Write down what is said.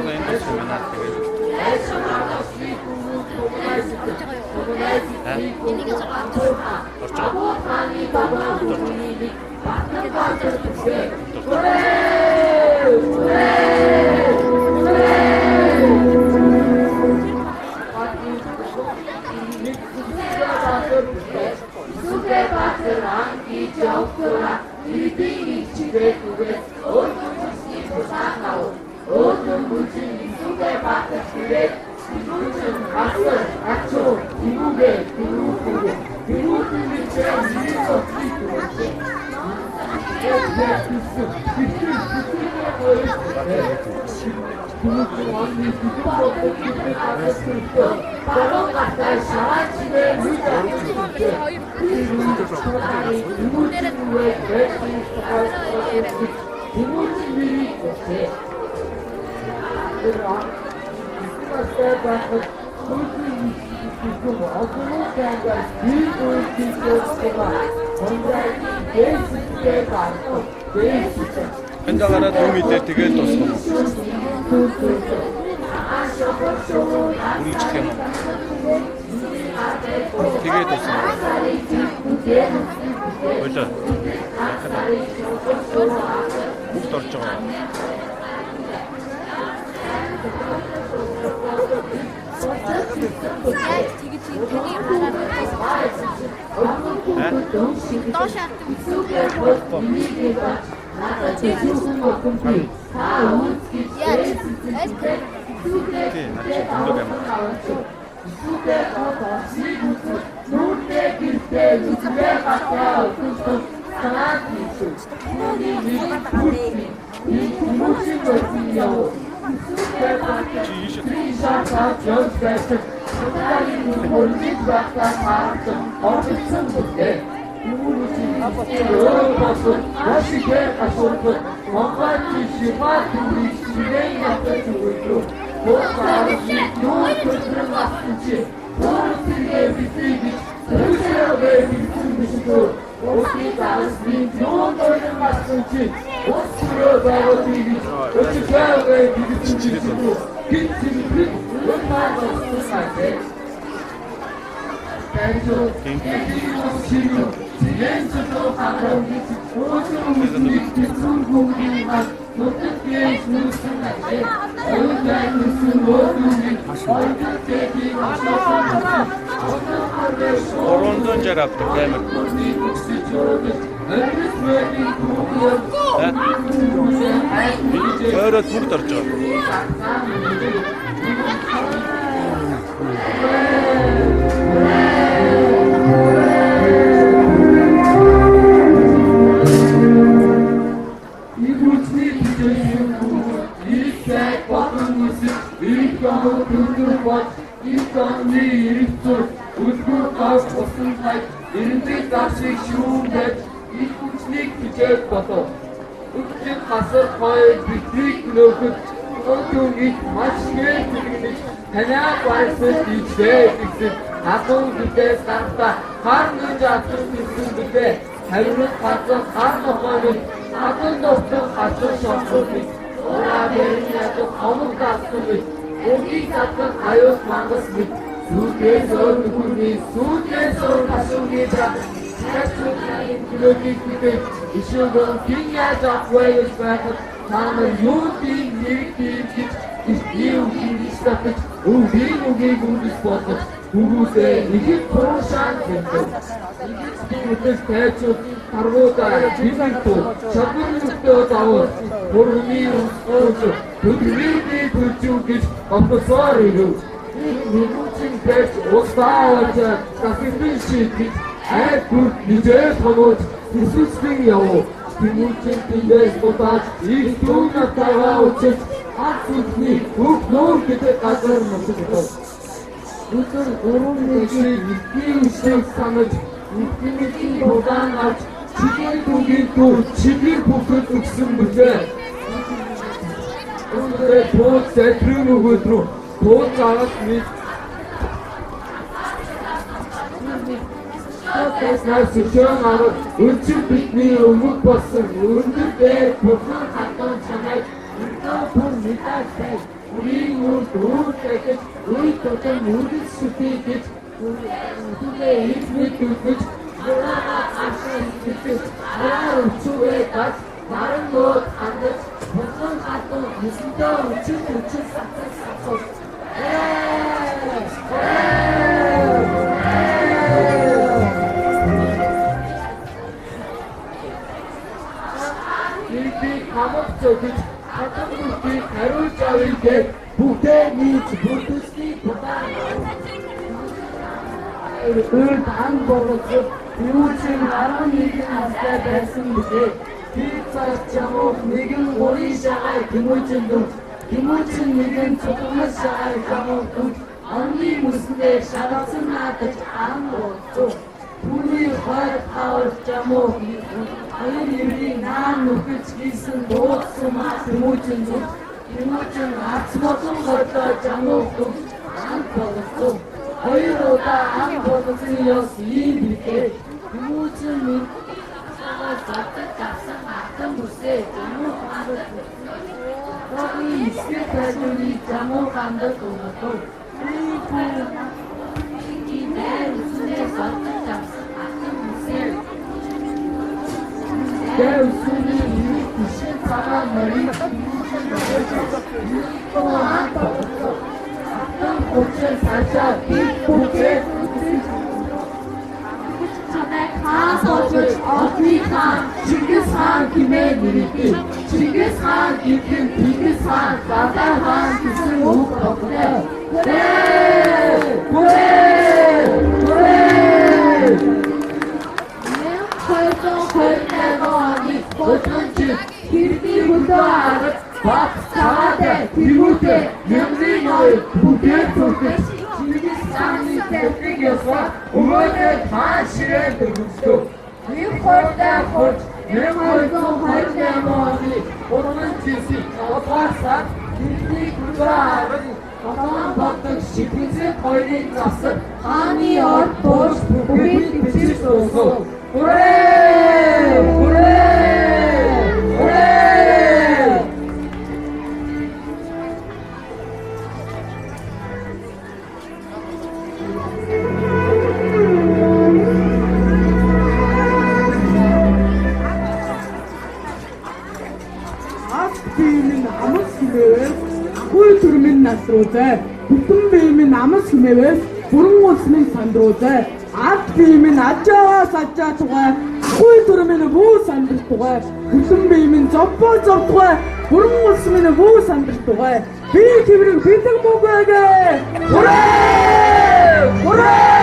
Энэ бас юм байна. Тэгээд орж байгаа. Энэ дагараа дүү мэдээ тэгээд дуусгах юм. Үргэлжлэх юм уу? Тэгээд дуусгах. Ойлоо. Бүгд орж байгаа. Яг тэгэж таны хараад доош хардаг. Яаж? Аль Тий, над чи зөндөө юм. Чи ийш Гурван зуун жар авдаг камер. Тойроод бүгд орж байгаа. Туу загас мэд Тэснэ сүхэн арга өнцөг бидний өмг болсон өрнөд дээр бурхан хатан чамайг өдөө бүр мэдээж бай. Үрийн үрд өөр дахиж үе тутам үргэлж сүтээ гэж түгээ их мэд өгч мураагаа цаашаа итгэж мураа өчүүгээ гац баран нууд хандаж бурхан хатан өсөндөө өчиг өчиг сацаг сацаг. Би хамаг зөгж хатан бүртийг хариулж авъя гэж бүгдээ нийц бүрдсний тулаа Урд ан болгоцод Тэмүүжин 11 настай байсан билээ. Тэр цаг Жамуух нэгэн гурийн шагай Тэмүүжин дүнж, Тэмүүжин нэгэн цугмас шагай Жамуух дүнж, онны мөсөндөө шалгасан наадаж ан болцов. Түүний хойд хавар Жамуух хоёр эрийн наан нүхэж хийсэн дуудсан маа Тэмүүжин дүнж, Тэмүүжин ац болон годлоо Жамуух дүнж ан болцов. Хоёр удаа ан болгосон ёс ийм билээ. Тэмүүжин мэдээ зодож авсан алтан бүсээ Жамуух хандаж Тооны эсрэг тайлбарыг Жамуух хандаж өгдөг. Би найр үсний зодож авсан алтан бүсээ Дэв сүний эрэг бишээ цагаан морийг Тэмүүжин ан болгоцов. Алтан гүчэн цаашаа би бүгдээ Чамайг хаан суулгаж Одны хаан Чингис хаан хэмээн нэрийдэг. Чингис хаан гэдэг нь Тэнгис хаан, Далай хаан гэсэн үг тогтой. Хүрээ! Хүрээ! Хүрээ! 1228 оны худган жил тэрний хөлөө арга Бат цагаатай тэргүүтэй Нямзын ноёд бүгдээ зүрхэж Чингис хааны тавьдаг ёсоор өгөөдөө хаан ширээн дөрвөлтөв. Нэг хурлаа хурж 1228 оны худган жилийн 7 дугаар сард тэрний хөлөө арга Улаан болдог Шипизэт хоёрын засаг хааны орд буурч бүхнийг бичиж дуусгав. Хүрээ! Хүрээ! Хүрээ! Ас бие минь амс химээвээс ахуй төр минь насруулзай. Бүтэн бие минь амс химээвээс бүрэн улс минь сандруулзай. Ад бие минь ажаагаас ажаа тугай. Ахуй төр минь бүү сандар тугай. Бүтэн бие минь зовбоо зовдгой. Бүрэн улс минь бүү сандар тугай. Би тэрэг бэлэг мөгөөгээ. Хүрээ! Хүрээ!